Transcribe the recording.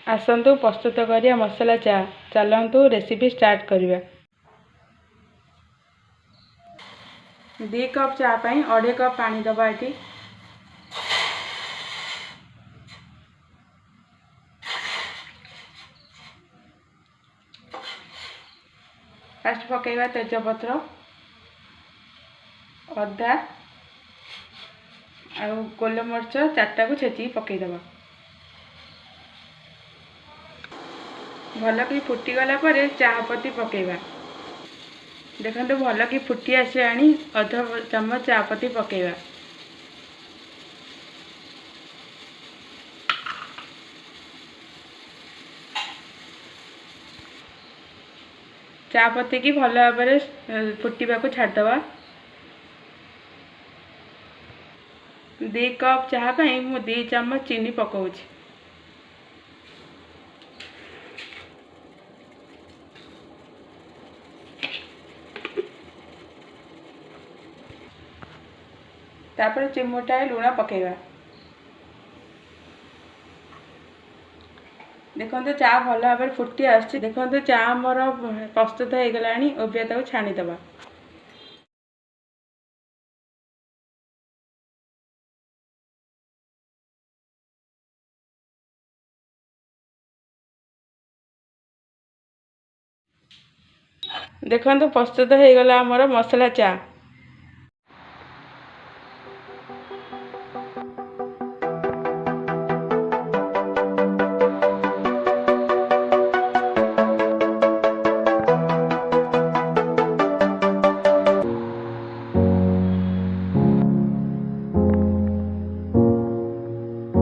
ଆସନ୍ତୁ ପ୍ରସ୍ତୁତ କରିବା ମସଲା ଚା। ଚାଲନ୍ତୁ ରେସିପି ଷ୍ଟାର୍ଟ କରିବା। 2 କପ୍ ଚା ପାଇଁ 2.5 କପ୍ ପାଣି ଦେବା ଏଠି। ଫାଷ୍ଟ ପକାଇବା ତେଜପତ୍ର, ଅଦା ଆଉ ଗୋଲମରିଚ 4ଟାକୁ ଛେଚିକି ପକାଇଦେବା। ଭଲକି ଫୁଟିଗଲା ପରେ ଚାହା ପତି ପକାଇବା। ଦେଖନ୍ତୁ ଭଲକି ଫୁଟି ଆସିଲାଣି, ଅଧ ଚାମଚ ଚା ପତି ପକାଇବା। ଚା ପତିକି ଭଲ ଭାବରେ ଫୁଟିବାକୁ ଛାଡ଼ିଦେବା। 2 କପ୍ ଚାହା ପାଇଁ ମୁଁ 2 ଚାମଚ ଚିନି ପକାଉଛି। ତାପରେ ଚିମୁଟାଏ ଲୁଣ ପକାଇବା। ଦେଖନ୍ତୁ ଚା ଭଲ ଭାବରେ ଫୁଟି ଆସୁଛି। ଦେଖନ୍ତୁ ଚା ଆମର ପ୍ରସ୍ତୁତ ହେଇଗଲାଣି। ଏବେ ତାକୁ ଛାଣିଦେବା। ଦେଖନ୍ତୁ ପ୍ରସ୍ତୁତ ହେଇଗଲା ଆମର ମସଲା ଚା।